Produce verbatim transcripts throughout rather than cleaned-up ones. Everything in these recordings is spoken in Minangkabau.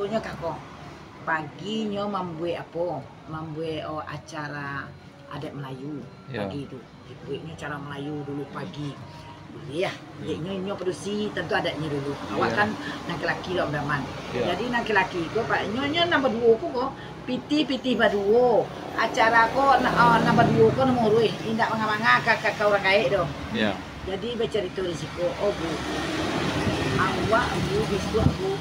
Nyo kako. Pagi nyo mambuek apo? Mambuek, oh, acara adat Melayu. Yo. Pagi tu. Dibueknyo acara Melayu dulu pagi. Dulu ya. Hmm. Dek nyo, nyo padusi, tantu adatnyo dulu. Awak kan laki-laki dok, Abang Aman. Yo. Jadi laki-laki ko, Pak, nyo, nyo nan baduo ko, ko. Pitih, pitih baduo. Acara ko, na-, oh, nan baduo ko nan mauruih. Indak manga-manga ka, ka, ka urang gaek doh. Yo. Jadi bacarito di siko, oh, Bu. Awak, Bu, bisuak, Bu.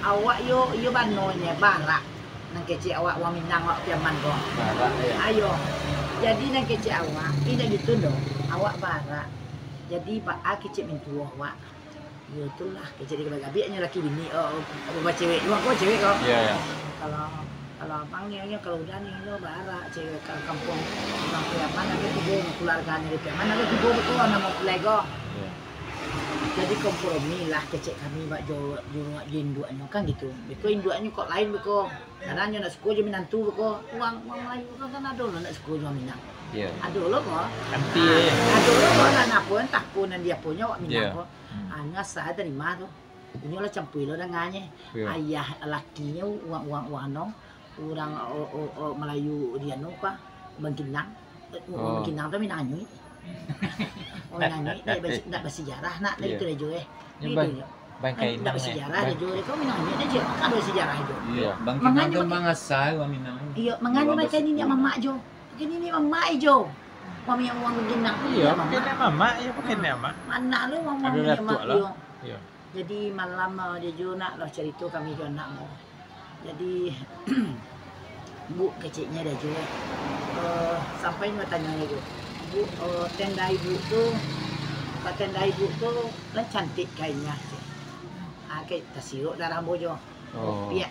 Awak yo, yo banonyo, barak. Nan kecek awak urang Minang, awak Piaman ko. Barak, yo. Ayo. Jadi nan kecek awak, indak gitu doh. Awak barak. Jadi, baa kecek mintuo awak. Yo, itulah, kecek di gabiak-gabiaknyo laki bini, oh, oh, bacewek. Urang ko cewek ko. Yo, yo. Kalau, kalau abang ni, nyo, kalau udah ni, nyo barak, cewek ka kampuang urang Piaman, agak tibo, keluarga ni di Piaman, agak tibo ko, namo pulai ko. Yo. Jadi kompromi lah kecek kami bak jo, jo, jo induaknyo kan gitu. Beko induaknyo kok lain beko. Kadang nyo nak suko jo minantu beko. Urang, urang Melayu kan, kan ado lo nak suko jo Minang. Yo. Ado lo ko. Anti, ah, eh. Ado lo ko, nan apo, antah ko nan di aponyo awak Minang ko. Hmm. Ah, nyo asa tarimo tu. Inyo lah campur lo dangannyo. Yo. Ayah lakinyo urang, urang, urang no. Urang, o, o, o, Malayu di anu ka, Bangkinang. Eh, urang Bangkinang tu Minang Anyuik. Urang Anyuik, ndak basi-, ndak basijarah nak, ndak itu dah jo, eh. Ndak basijarah dah jo, dia tu Minang Anyuik dah jo, kan ada sejarah jo. Iyo, Bangkinang tu mangasai urang Minang. Iyo, mangano macam niniak mamak jo. Macam niniak mamak jo. Urang Minang, urang Bangkinang tu niniak mamak. Iyo, pakai niniak mamak, iyo, pakai niniak mamak. Mana lu urang niniak mamak, iyo. Iyo. Jadi malam, ah, dia jo nak lah carito kami jo anak mo. Jadi, Bu keceknyo dia jo, eh, sampai nyo batanyo jo, "Bu, eh, tenda ibu tu, ka tenda ibu tu, lah cantik kainnyo," cek. Ah, kek tasirok darah ambo jo. Oh. Piak.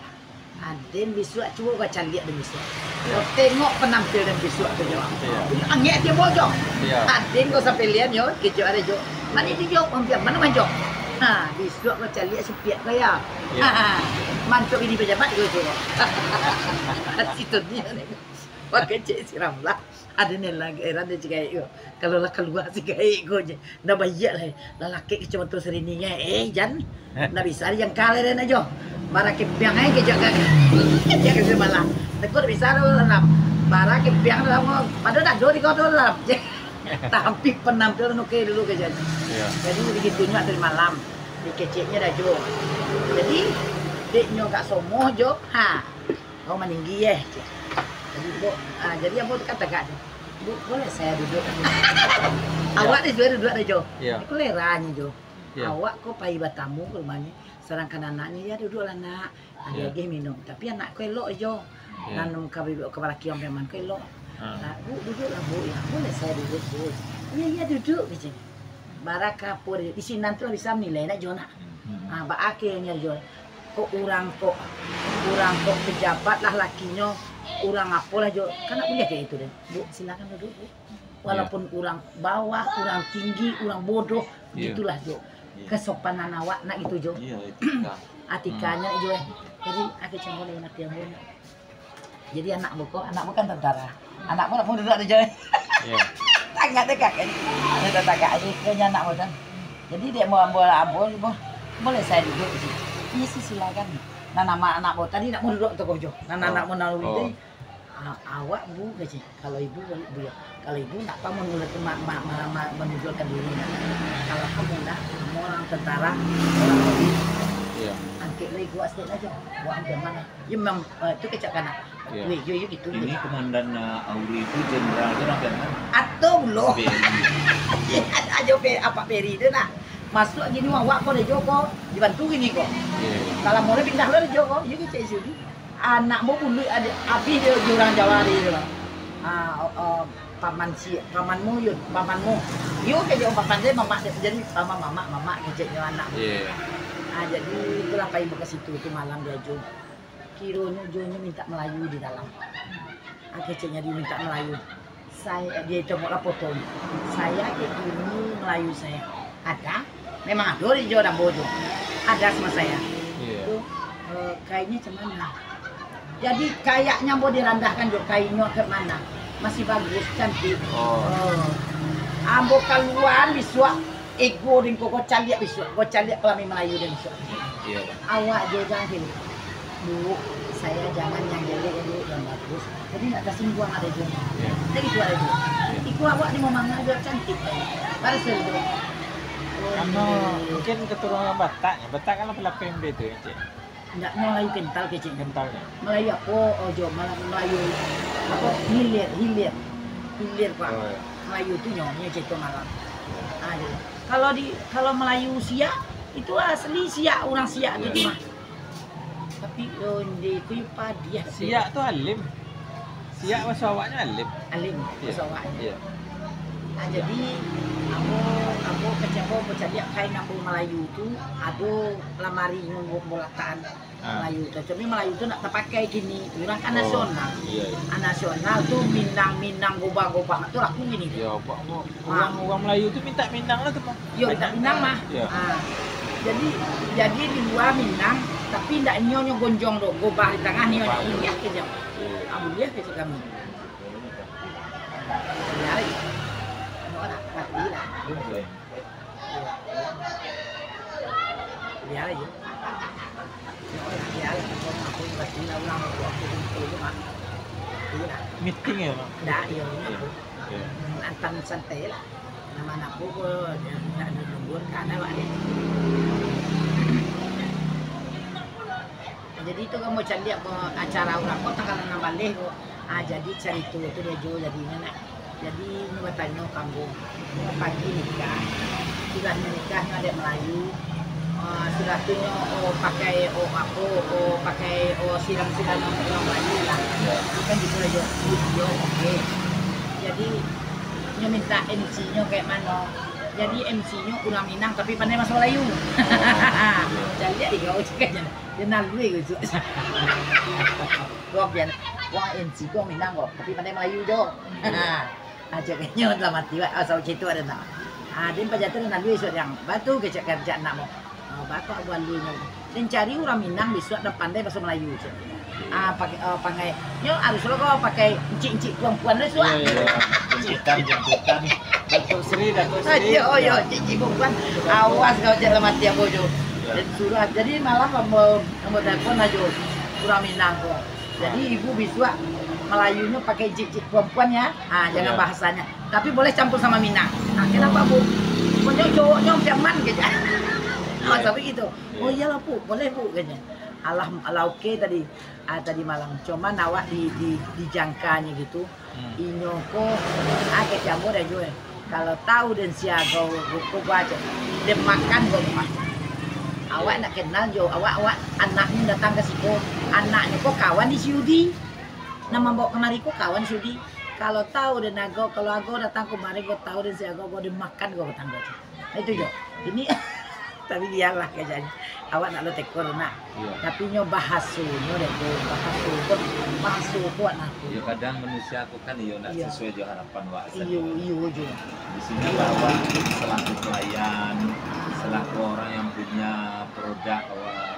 Aden bisuak, cubo bacaliak den bisuak. Iyo. Kau tengok penampilan bisuak tu jo. Iyo. Angek ati ambo jo. Iyo. Aden kau sampai lian yo, kecek ado jo. Mano tu jo, ampiang mano manjo. Ha, bisuak bacaliak supiak kau yo. Iyo. Mantok bini pejabat kau tu. Situ ni. Pakai cek siram lah. Ado ni lah, heran deh si gaek ko. Kalau lah kalua si gaek ko je. Ndak baiak lah. Lah lakek kacamato sarining eh. Eh, jan. Ndak bisa dijangka lah den ajo. Bara kempiang ai kecek ka. Kecek ka malah. Teko ndak bisa tu dalam. Bara kempiang dalam. Padahal dak ado di kau tu dalam. Tapi penampilan oke dulu kecek. Iyo. Jadi begitunyo tadi malam. Dikeceknyo dah jo. Jadi, dek nyo gak somoh jo. Ha. Kau maninggi eh. Jadi, Bu, ah, jadi ambo tu kan tagak tu. "Bu, boleh saya duduk?" Iyo. Awak ni sudah duduk dah jo. Iyo. Aku leranyo jo. Iyo. Awak ko pai batamu ka rumahnyo. Sadangkan anaknyo, "Ya, duduklah, Nak." Ah, iyo. Diagih minum. Tapi anak ko elok jo. Iyo. Nan ka bibik ka balaki urang preman ko elok. Ha. Ah, "Bu, duduklah, Bu." "Ya, boleh saya duduk, Bu?" "Iya, iya, duduk," kecek. Bara ka apo di, di sinan tu lah bisa manilai nak jo nak. Hmm. Ah, baa keceknyo jo. Kok urang kok, urang kok pejabat lah lakinyo, urang apo lah jo. Kan ndak buliah kayak itu deh. "Bu, silakan duduk, Bu." Iyo. Walaupun urang bawah, urang tinggi, urang bodoh, iyo, gitulah jo. Iyo. Kesopanan awak nak gitu jo. Iyo, etika. Atikanyo jo, eh. Jadi, ake canggo dalam ati ambo nak. Jadi anak ambo ko, anak ambo kan tentara. Anak ambo nak mau duduk aja. Iyo. Tagak deh kak. Dia tagak aja, kayaknya anak ambo kan. Jadi dia mau ambo, ambo, ambo, "Boleh saya duduk di sini?" "Iya sih, silakan." Nah, nama anak ambo tadi nak mau duduk tu ko jo. Nah, nah, oh, anak ambo Nawi tadi, "A-, awak, Bu," kecek. "Kalau ibu, Bu, ya. Kalau ibu nak apa menurut ma-, ma-, ma-, ma-, menunjukkan diri nak. Kalau kamu nak, kamu orang tentara, orang lebih." Iya. "Angkek lah ibu asik aja. Buat angkek mana?" Ya, memang, eh, tu kecak kanak. Iya. Weh, yo, yo, gitu, ini kecak. Komandan, eh, Auri tu jenderal tu, Raden, kan? Atau belum? Beri. Ajo pe-, apa Peri tu, nah. Masuk gini, awak ko, Rejo ko, dibantu gini ko. Iya, iya. Kalau mulai pindah lo, Rejo ko, yo, kecak isu tu. Anak mo bulu ada, habis dia di orang Jawa hari tu lah. Ah, oh, oh, paman si, paman mu, yo, paman mu. Yo, kecak paman dia, mamak dia, jadi paman mamak, mamak, kecaknya anak. Iya, iya. Ah, jadi itulah pai ke situ tu malam dia jo. Kironyo jo nyo minta Melayu di dalam. Ah, keceknyo dia minta Melayu. Saya, dia copot lah foto. "Saya ilmu Melayu saya." Ada? Memang ada di Jawa Dambo tu. Ada sama saya. Iya. Tu, eh, kainnya macam mana? Jadi kayaknya ambo dirandahkan jo kainnyo ke mana? Masih bagus, cantik. Oh. Oh. Ambo kaluan bisuak, ego dingko ko caliak bisuak, ko caliak kelamin Melayu dan bisuak. Iya, Bang. Awak jo jangkil. Bu, saya jangan yang jelek dulu, yang bagus. Jadi ndak tasingguang ado juo. Iyo. Jadi itu ado juo. Iko awak ni memang agak cantik, kan? Baru saya tu. Oh, Karena iya. Mungkin keturunan Batak, ya. Batak kan lapeh-lapeh benda tu, ya, Cik? Ndak, Melayu kental keceknyo. Kentalnyo. Melayu apo? Oh, jo, Mela-, Melayu apo? Hilir, hilir. Hilir, Pak. Oh, iya. Melayu tu nyo, nyo cerita malam. Ah, jadi. Kalau di, kalau Melayu Siak, itu asli Siak, orang Siak tu. Iya. Cuma. Tapi, oh, di itu padiah. Siak tu alim. Siak baso awaknyo alim. Alim, iya. Baso awaknyo. Iya. Ah, jadi, ambo, ambo kecek ambo, ambo caliak kain ambo Melayu tu, ado lamari ambo, ambo latakan. Ah. Melayu tu. Tapi Melayu tu ndak tapakai kini. Urang kan nasional. Oh, iya, iya. Ah, nasional tu Minang, Minang, Gobang, Gobang tu laku kini. Iya, Pak. Ah. Urang, urang Melayu tu mintak Minang lah tu, Pak. Yo, mintak Minang mah. Iya. Ah. Jadi, jadi di lua Minang, tapi ndak inyo nyo gonjong doh, Gobang di tangah nyo. Gobang. Nyo buliah kecek. Iya. Ah, buliah kecek kami. Buliah lagi. Anu lah, mati lah. Iya. Biar aja. Biar aja. Meeting ya, Bang? Ndak, iyo, ini aku. Iya. Antam santai lah. Nama anakku ko, dia minta dilunggur, karena awak ni. Jadi tu kamu caliak ko acara urang ko tanggal anam baleh ko. Ah, jadi carito tu dia jo jadinyo nak. Jadi, inyo batanyo ka ambo, "Pagi nikah, sudah nikah nyo adat Melayu, ah, sudah tu nyo, oh, pakai, oh, apo, oh, pakai, oh, siram-siram urang Melayu lah." Kan gitu lah, jo. Iyo, oke. Jadi, nyo minta M C-nyo kayak mano. Jadi, M C-nyo urang Minang, tapi pandai bahaso Melayu. Caliak iko, cakapnyo. Dia nalui gitu. Gua pian, wah, M C ko Minang ko, tapi pandai Melayu jo. Aja kayaknya dalam hati, wak, asal cerita ada nak. Ah, dia pajaten dan habis, yang batu kecek kerja nak mau. Ah, bapak bualinya. Dan cari orang Minang besok dan pandai bahasa Melayu, cek. Ah, pakai, ah, pangai. Nyo harus lo kau pakai encik-encik perempuan lah, suah. Iya, iya. Jemputan, jemputan. Datuk Seri, Datuk Seri. Iya, oh, iya, encik-encik perempuan. Awas kau cek dalam hati aku, jo. Iya. Dan suruh, jadi malam ambo, ambo telepon aja orang Minang ko. Jadi, ibu bisuak Melayunyo pakai jik-jik perempuan ya. Ha, jangan bahasanya. Tapi boleh campur sama Minang. Ha, kenapa, Bu? Pokoknya cowoknya Firman, kecek. Oh, sampai gitu. Oh, iyalah, Bu. Boleh, Bu, katanya. Alah, alah, oke tadi. Ah, tadi malam. Cuman awak di, di, dijangkanya gitu. Inyo ko, ah, kecek ambo dah juo. Kalau tahu den sia ko, ko, ko, ko aja. Den makan ko rumah. Awak nak kenal jo, awak, awak anaknyo datang ka siko. Anaknyo ko kawan di si Yudi. Nan mambawa kamari ko kawan si Yudi. Kalau tahu den ago, kalau ago datang kamari ko tahu den sia ko, ko den makan ko batanggo tu. Itu jo. Ini, tapi biarlah keceknyo. Awak nak lo tekor nak. Iya. Tapi nyo bahasonyo deh tu, bahaso ko, bahaso ko nak. Iya, kadang manusia tu kan iyo ndak sesuai jo harapan wak. Iyo, iyo jo. Di sini bahwa selaku pelayan, selaku orang yang punya produk, awak,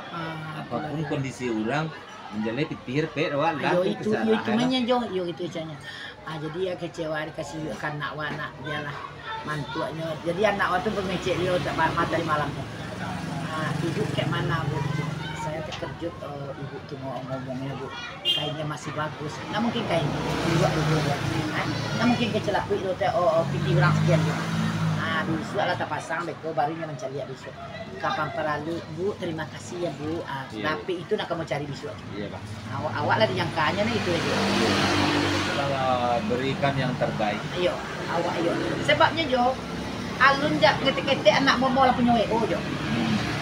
apapun kondisi orang, manjaleh pitih pek awak lah. Iyo, itu, iyo, itu mah nyo jo, iyo, itu caranya. Ah, jadi ya kecewa dikasih kanak wak nak, biarlah mantuaknyo. Jadi anak wak tu pengecek dia tak ba-, materi malam tu. Ah, ibu kayak mana, Bu? Saya terkejut, eh, ibu tu mau ngomongnya, Bu. Kainnya masih bagus. Nggak mungkin kain. Ibu dulu, Bu. Ah, nggak mungkin kecelaku itu teh, oh, oh, pitih orang sekian, Bu. Ah, besok lah terpasang, beko barunya mencari besok. Kapan paralu, Bu, terima kasih ya, Bu. Ah, tapi itu nak kamu cari besok. Iya, Pak. Awak, awak lah dijangkanya nih itu aja. Kita berikan yang terbaik. Iyo, awak iyo. Sebabnya jo, alun jak ngetik-ngetik anak momo lah punyo W O jo.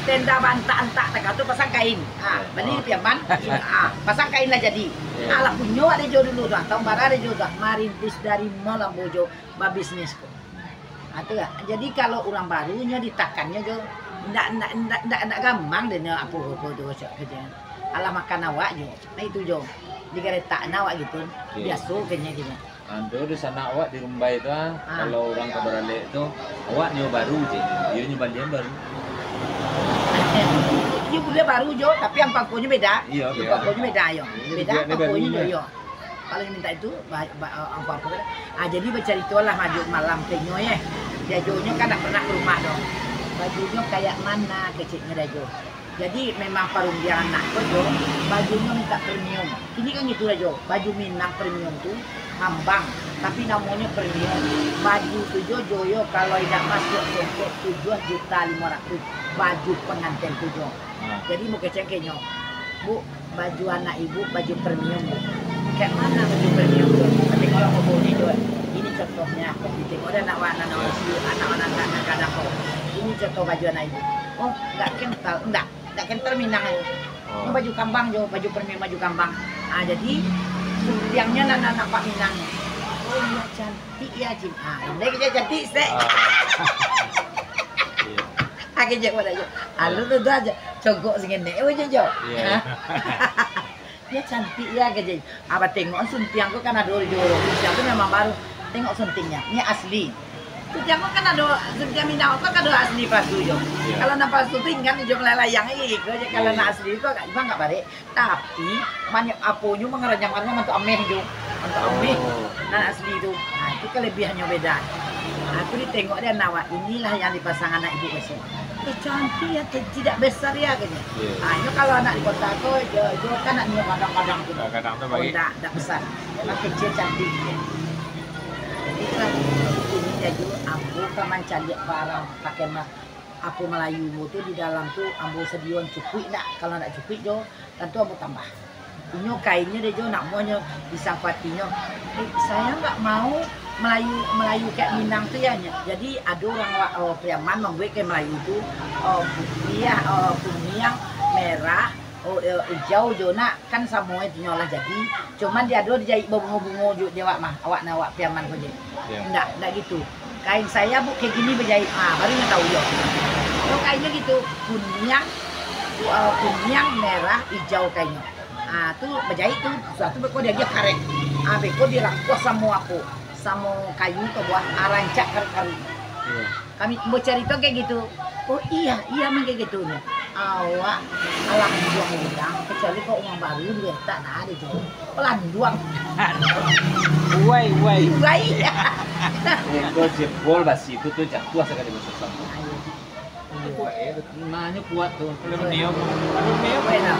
Tenda bantak antak tak tu pasang kain. Ah, beli di Piaman. Ah, pasang kain lah jadi. Alah punyo ada jo dulu tu. Tahun bara ada jo tu. Marintis dari malam bojo babisnis ko. Ha, tu lah. Jadi, kalau urang baru nyo ditakannyo jo, ndak, ndak, ndak, ndak, ndak gamang deh nyo apo-apo tu, cak kerja. Alah makan awak jo. Nah, itu jo. Digaretak awak gitu. Biaso keceknyo gitu. Ado di sana awak di Rumbai tu, ah, kalau urang ka baralek tu, awak nyo baru je. Iyo nyo balian baru. Iyo buliah baru jo, tapi angko-angkonyo beda. Iyo, beda. Angko-angkonyo beda, yo. Beda angko-angkonyo jo, yo. Kalau yang minta itu, ba-, ba-, angko-angko kan. Ah, jadi bacaritolah Majuk malam tenyo, ye. Diajonyo kan ndak pernah ka rumah doh. Bajunyo kayak mana keceknyo Dajo? Jadi memang parundiangan nak ko jo, bajunyo mintak premium. Kini kan gitu lah jo, baju Minang premium tu kambang, tapi namonyo premium. Baju tu jo, jo yo, kalau indak masuak songkok tujuah juta limo ratuih, baju panganten tu jo. Ha. Jadi mukecengkenyo, "Bu, baju anak ibu baju premium, Bu." "Kek mana baju premium tu?" Tapi kalau kau bunyi jo, ini contohnya, kau tengok deh anak anak anak anak anak anak ko. Ini contoh baju anak ibu. Oh, nggak kental, nggak. Dak kental Minang ai. Oh. Ini baju kambang jo, baju premium baju kambang. Ah, jadi, suntiangnyo nan anak Pak Minang. Oh, iya, cantik ya, Jin. Ah, andai kerja cantik, sek. Ah. Iya. Ah, kerja pada jo. Alun tu, tu aja. Cogok singin nek, oh, jo, jo. Iya. Ah. Ya, cantik ya, kerja. Abah tengok suntiang ko kan ado di Joro. Suntiang tu memang baru. Tengok suntiangnya. Ini asli. Suntiang ko kan ado, suntiang Minang ko kan ado asli palsu jo. Iya. Kalau nan palsu tu ingan jo malalayang iko je. Kalau Iya, nan iya. asli ko agak, agak barek. Tapi, banyak aponyo mangaranyam-aranyam mantuk ameh jo. Mantuk ameh. Oh. Nan asli tu. Nah, itu kelebihannyo beda. Nah, tu ditengok dek anak awak. Inilah yang dipasang anak ibu besok. Eh, cantik ya, te-, tidak besar ya, katanya. Iya. Ah, nyo kalau anak di kota ko, jo, jo kan anak nyo kadang-kadang tu. Kadang-kadang tu Oh, bagi. ndak, ndak besar. Memang Iya. kecil cantik. Jadi itulah, ini jadi ambo ka mancaliak barang pakai ma-, apo Malayu mo tu di dalam tu ambo sadion cukuik ndak? Kalau ndak cukuik jo, tantu ambo tambah. Inyo kainnyo deh jo, nak muahnyo di sangko atinyo. Eh, saya nggak mau Melayu, Melayu kayak Minang tu ya, nyo. Jadi ado urang wa-, oh, Priaman mambuek kain Melayu tu, oh, putiah, oh, kuniang, merah, oh, eh, ijau jo nak, kan samo inyo lah jadi. Cuman dia ado dijahit babungo-bungo jo di awak mah, awak nan awak Priaman ko je. Ya. Ndak, ndak gitu. Kain saya bu kayak gini bejahit, ah, baru nyo tahu yo. Kalau kainnyo gitu, kuniang, ku-, eh, kuniang, merah, ijau kainnyo. Ah, tu bajahit tu, sudah tu beko diagiah karek. Ah, beko dirangkuah samo apo, samo kayu atau buah, ah, rancak karu-karu. Iya. Kami bacarito kayak gitu. Oh iya, iya memang kayak gitu nyo. Awak alah buang udang, kecuali kok uang baru diletak nah ada jo. Pelanduang. Uai, uai. Uai. Iko jebol basi tu, tu jatuah sakali basasam. Ayo. Kuat, eh, tu. Nah, nyo kuat tu. Aluminium. Aluminium. Kuat lah.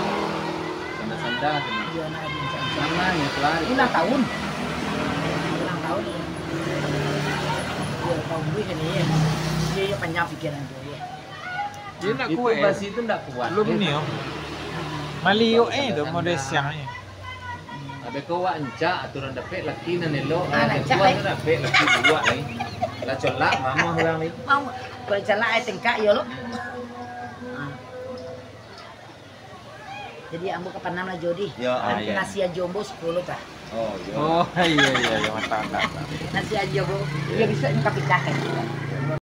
Sanda-sanda tu. Iya, nak bincang. Sama nyo tu lah. Ulang tahun. Ulang tahun. Iya, tahun gue kan, iya. Iya, iya, panjang pikiran gue, iya. Dia nak Itu kuat, eh. basi tu ndak kuat. Aluminium. Maliok, eh, tu model siang ni. Abih ko awak rancak, aturan dapek laki nan elok, Ah, nan rancak, jatuah eh. tu dapek laki buruak ni. Lah colak mamah urang ni. Mau, kalau calak ai tengkak yo lo. Ah. Jadi ambo ka panam lah jo dih. Ya, Ah, oke. Nasi ajo ambo sepuluh kah. Oh, iya. Oh, iya, iya, iya, mantap, mantap, mantap. Nasi ajo ambo, Iya. dia bisa engkau pindahkan.